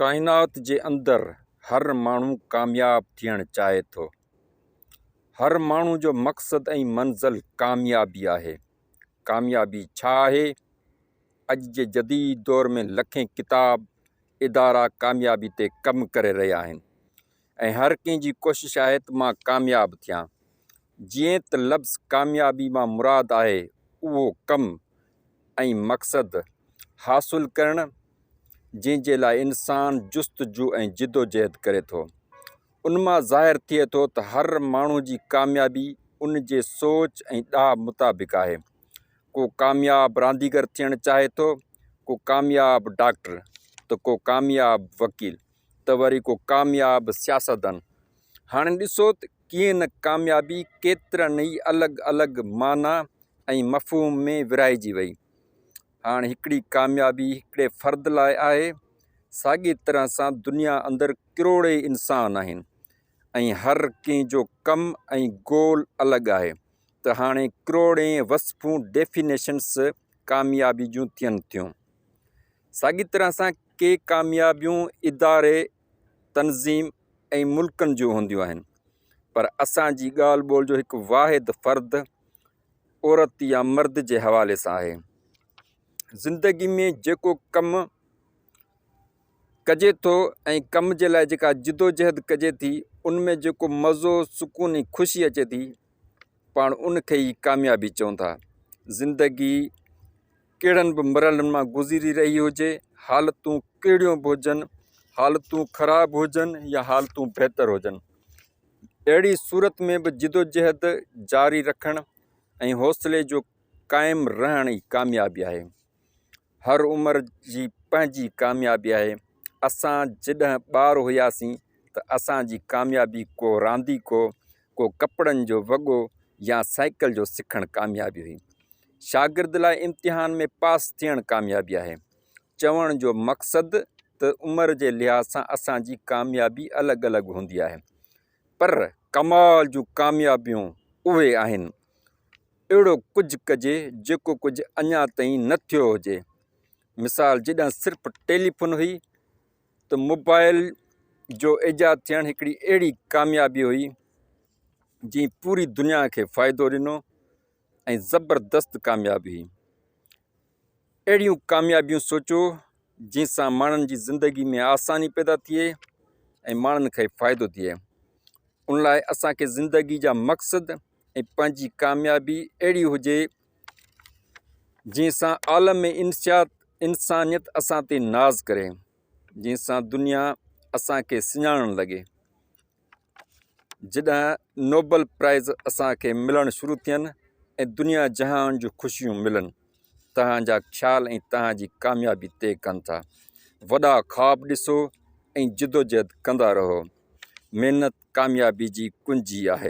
ڪائنات جي اندر هر ماڻهو ڪامياب ٿيڻ چاهي ٿو. هر ماڻهو جو مقصد ۽ منزل ڪاميابي آهي. ڪاميابي ڇا آهي؟ اڄ جي جديد دور ۾ لکين ڪتاب، ادارا ڪاميابي تي ڪم ڪري رهيا آهن ۽ هر ڪنهن جي ڪوشش آهي ته مان ڪامياب ٿيان. جيئن ته لفظ ڪاميابي مان مراد آهي اهو ڪم ۽ مقصد حاصل ڪرڻ جنهن جي لاء انسان جستجو ۽ جدوجهد ڪري ٿو. ان مان ظاهر ٿئي ٿو ته هر ماڻهو جي ڪاميابي ان جي سوچ ۽ ڏاهپ مطابق آهي. ڪو ڪامياب رانديگر ٿيڻ چاهي ٿو، ڪو ڪامياب ڊاڪٽر ته ڪو ڪامياب وڪيل ته وري ڪو ڪامياب سياستدان. هاڻي ڏسو ته ڪيئن نه ڪاميابي ڪيترن ئي الڳ الڳ معنيٰ ۽ مفهوم ۾ ورهائجي وئي. هاڻ هڪڙي ڪاميابي هڪڙي فرد لاء آهي، ساڳي طرح سان دنيا اندر ڪروڙين انسان آهن ۽ هر ڪنهن جو ڪم ۽ گول الڳ آهي ته هاڻي ڪروڙين وصفون Definitions ڪاميابي جون ٿين ٿيون. ساڳي طرح سان ڪي ڪاميابيون اداري، تنظيم ۽ ملڪن جون هونديون آهن پر اسان جي ڳالهه ٻولهه جو هڪ واحد فرد عورت يا مرد جي حوالي سان آهي. زندگي ۾ جيڪو ڪم ڪجي ٿو ۽ ڪم جي لاء جيڪا جدوجهد ڪجي ٿي ان ۾ جيڪو مزو سڪون ۽ خوشي اچي ٿي پاڻ ان کي ئي ڪاميابي چئون ٿا. زندگي ڪهڙن به مرحلن مان گذري رهي هجي، حالتون ڪهڙيون به هجن، حالتون خراب هجن يا حالتون بهتر هجن، اهڙي صورت ۾ به جدوجهد جاري رکڻ ۽ حوصلي جو قائم رهڻ ئي ڪاميابي آهي. هر عمر جي پنهنجي ڪاميابي آهي. اسان جڏهن ٻار هياسين ته اسان جي ڪاميابي ڪو رانديڪو، ڪو ڪپڙن جو وڳو يا سائيڪل جو سکڻ ڪاميابي هئي. شاگرد لاء امتحان ۾ پاس ٿيڻ ڪاميابي آهي. چوڻ جو مقصد ته عمر جي لحاظ سان اسان جي ڪاميابي الڳ الڳ هوندي آهي. پر ڪمال جون ڪاميابيون اهي آهن. اهڙو ڪجهه ڪجي جيڪو ڪجهه اڃا تائين نه ٿيو هجي. مثال جڏهن صرف ٽيليفون هئي ته موبائل جو ايجاد ٿيڻ هڪڙي اهڙي ڪاميابي هئي جنهن پوري دنيا کي فائدو ڏنو ۽ زبردست ڪاميابي هئي. اهڙيون ڪاميابيون سوچو جنهن سان ماڻهن جي زندگي ۾ آساني پيدا ٿئي ۽ ماڻهن کي فائدو ٿئي. ان لاء اسان کي زندگي جا مقصد ۽ پنهنجي ڪاميابي اهڙي هجي جنهن سان عالم انسيات انسانيت اسان تي ناز ڪري، جنهن سان دنيا اسان کي سڃاڻڻ لڳي. جڏهن نوبل پرائز اسان کي ملڻ شروع ٿين ۽ دنيا جهان جون خوشيون ملن توهان جا خيال ۽ توهان جي ڪاميابي طئي ڪن ٿا. وڏا خواب ڏسو ۽ جدوجهد ڪندا رهو. محنت ڪاميابي جي ڪنجي آهي.